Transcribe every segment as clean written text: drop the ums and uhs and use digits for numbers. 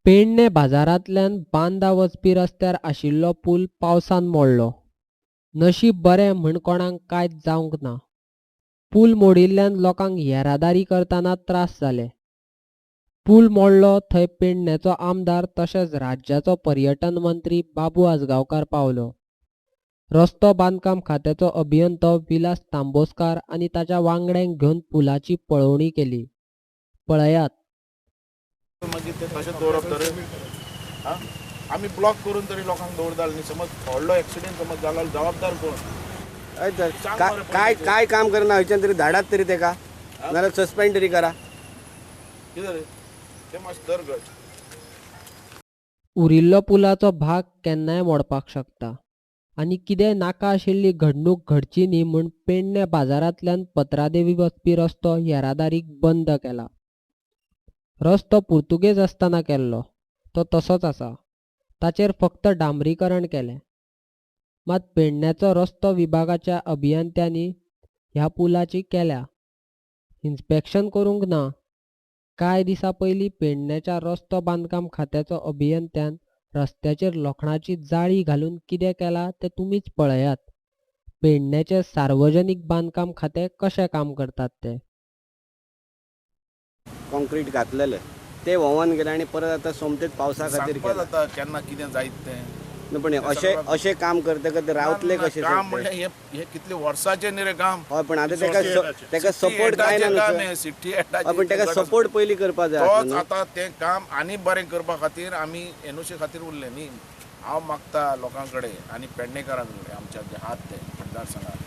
पेडणें बाजारांतल्यान बांदा वचपी रस्त्यार आशिल्लो पूल पावसान मोडलो. नशीब बरें म्हूण कोणाक कांयच जावंक ना. पूल मोडिल्ल्यान लोकांक येरादारी करतना त्रास जाले. पूल मोडलो थंय पेडणेचो आमदार तशेंच राज्याचो पर्यटन मंत्री बाबू आजगांवकार पावलो. रस्तो बांदकाम खात्याचो अभियंतो विलास तांबोस्कार आनी ताच्या वांगड्यांक घेवन पुलाची पळोवणी केली. पळयात. मागीर ते तशें दवरप तर आमी ब्लॉक करून तरी लोकांक दवरताले न्ही. समज व्हडलो एक्सिडेंट समज जालो जबाबदार कोण? काय काय काम करना हयच्यान तरी धाडात तरी तेका, नाल्यार सस्पेंड तरी करा. कितें ते मातशें दर गट. उरिल्लो पुलाचो भाग केन्नाय मोडपाक शकता आनी कितेंय नाका आशिल्ली घडणूक घडची न्ही म्हूण पेडणें बाजारांतल्यान पत्रादेवी वचपी रस्तो येरादारीक बंद केला. रस्तो पुर्तुगेज आसतना केल्लो तो तसोच आसा, ताचेर फक्त डांबरीकरण केलें. मात पेडण्याचो रस्तो विभागाच्या अभियंत्यांनी ह्या पुलाची केल्या, इन्स्पेक्शन करूंक ना. कांय दिसां पयलीं पेडण्याच्या रस्तो बांदकाम खात्याचो अभियंत्यान रस्त्याचेर लोखणाची जाळी घालून कितें केलां तें तुमीच पळयात. पेडण्याचें सार्वजनीक बांदकाम खातें कशें काम करतात तें. कॉन्क्रीट घातलेले ते व्हांवन गेले आनी परत आतां सोमतेच पावसा खातीर सांगपा जाता केन्ना कितें जायत तें. पण अशें अशें काम करतकच रावतले कशें? काम म्हणल्यार हे कितले वर्साचें न्ही रे काम. हय, पण आतां तेका तेका सपोर्ट काय ना, सिटी पण तेका सपोर्ट पयलीं करपा जाय. तोच आतां तें काम आनी बरें करपा खातीर आमी एनओसी खातीर उरले न्ही. हांव मागता लोकां कडेन आनी पेडणेकारां कडेन, आमच्या जे आहात ते मतदारसंघात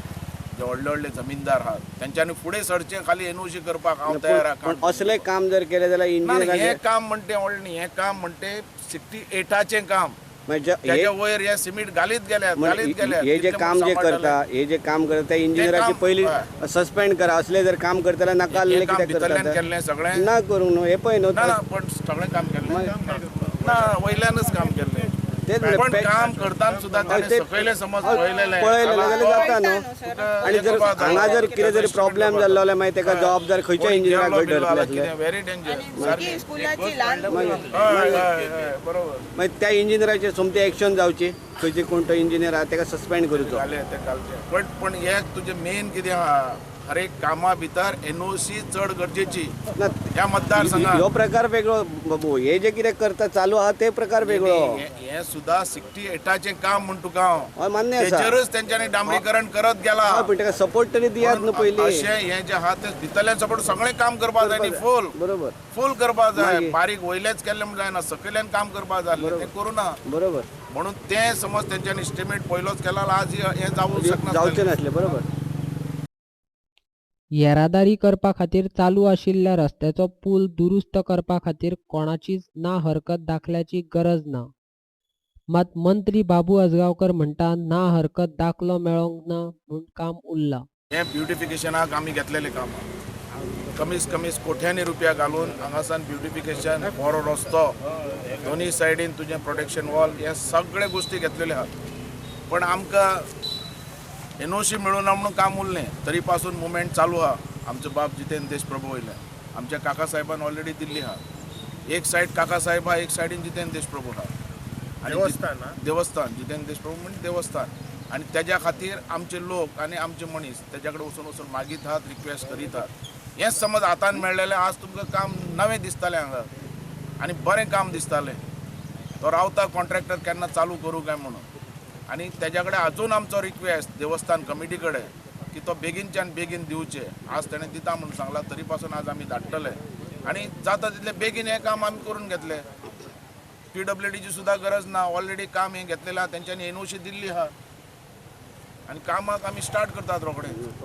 जे व्हडले व्हडले जमीनदार आहात तेंच्यांनी फुडें सरचें खाली एनओसी करपाक हांव तयार आहा. पण असलें काम जर केलें जाल्यार इंजिनियर हें काम म्हणटे व्हडलें न्ही, हें काम म्हणटे 68 काम. त्याच्या वयर हे सिमेंट घालीत गेल्यात घालीत गेल्यात. हे जे काम जे करता, हे जे काम करता त्या इंजिनियराची पयली सस्पेंड करा. असले जर काम करतले नाका आसलें कित्याक करता? केल्लें सगळें ना करूंक न्हू हे पळय न्हू. ना पण सगळें काम केल्लें ना, वयल्यानच काम केल्लें. पण काम करतना सुद्दां सकयले समज पळयलें पळयलें जाल्यार जाता न्हू. आनी जर हांगा जर कितें जरी प्रॉब्लेम जाल्लो जाल्यार मागीर तेका जबाबदार खंयच्या इंजिनियराक धरतले? Very danger. बरोबर. मागीर त्या इंजिनियराचेर सोमती एक्शन जावची. खंयचे कोण तो इंजिनियर आहा तेका सस्पेंड करचो. पण पण हे तुजें मेन कितें आहा, हर एक कामा भितर एनओसी चड गरजेची ह्या मतदारसंघात. ह्यो प्रकार वेगळो बाबू, हे जे कितें करता चालू आहा ते प्रकार वेगळो. हे सुद्दां 68 काम म्हण तुका हांव मान्य आसा, तेचेरूच तेंच्यांनी डांबरीकरण करत गेला. पण तेका सपोर्ट तरी दियात न्हू पयलीं. अशें हें जें आहा तें भितरल्यान सपोर्ट सगळें काम करपाक जाय न्ही, फूल बरोबर फूल करपाक जाय. बारीक वयलेच केल्लें म्हण जायना, सकयल्यान काम करपाक जाय, तें करूं ना. बरोबर. म्हणून तें समज तेंच्यांनी एस्टिमेट पयलोच केला, आज हें जावूंक शकना, जावचें नासलें. बरोबर. येरादारी करपा खातीर चालू आशिल्ल्या रस्त्याचो पूल दुरुस्त करपा खातीर कोणाचीच ना हरकत दाखल्याची गरज ना. मात मंत्री बाबू आजगांवकर म्हणटा ना हरकत दाखलो मेळोंक ना म्हूण काम उरलां. हें ब्युटिफिकेशनाक आमी घेतलेलें काम कमीत कमीत कोट्यांनी रुपया घालून हांगासान ब्युटिफिकेशन, बरो रस्तो, दोनूय सायडीन तुजें प्रोटेक्शन वॉल, हे सगळे गोश्टी घेतलेले आहात. पण आमकां एनओसी मेळूं ना म्हणून काम उरलें. तरी पासून मुवमेंट चालू आहा. आमचो बाब जितेंद्र देशप्रभू वयले आमच्या काका साहेबान ऑलरेडी दिल्ली आहा. एक सायड काका साहेब आहा, एक सायडीन जितेंद्र देशप्रभू आहा. आनी देवस्थान जितेंद्र देशप्रभू म्हणजे देवस्थान. आनी तेज्या खातीर आमचे लोक आनी आमचे मनीस तेज्या कडेन वचून वचून मागीत आहात, रिक्वेस्ट करीत आहात. हेंच समज हातान मेळ्ळेलें आज तुमकां काम नवें दिसतालें हांगा आनी बरें काम दिसतालें. तो रावता कॉन्ट्रॅक्टर केन्ना चालू करूं काय म्हणून. आनी तेज्या कडेन अजून आमचो रिक्वेस्ट देवस्थान कमिटी कडेन की तो बेगीनच्यान बेगीन दिवचें. आज तेणें दिता म्हणून सांगलां, तरी पासून आज आमी धाडटले आनी जाता तितलें बेगीन हें काम आमी करून घेतलें. पीडब्ल्यूडीची सुद्दां गरज ना, ऑलरेडी काम हें घेतलेलें आहा, तेंच्यांनी एनओसी दिल्ली आहा आनी कामाक आमी स्टार्ट करतात रोखडे.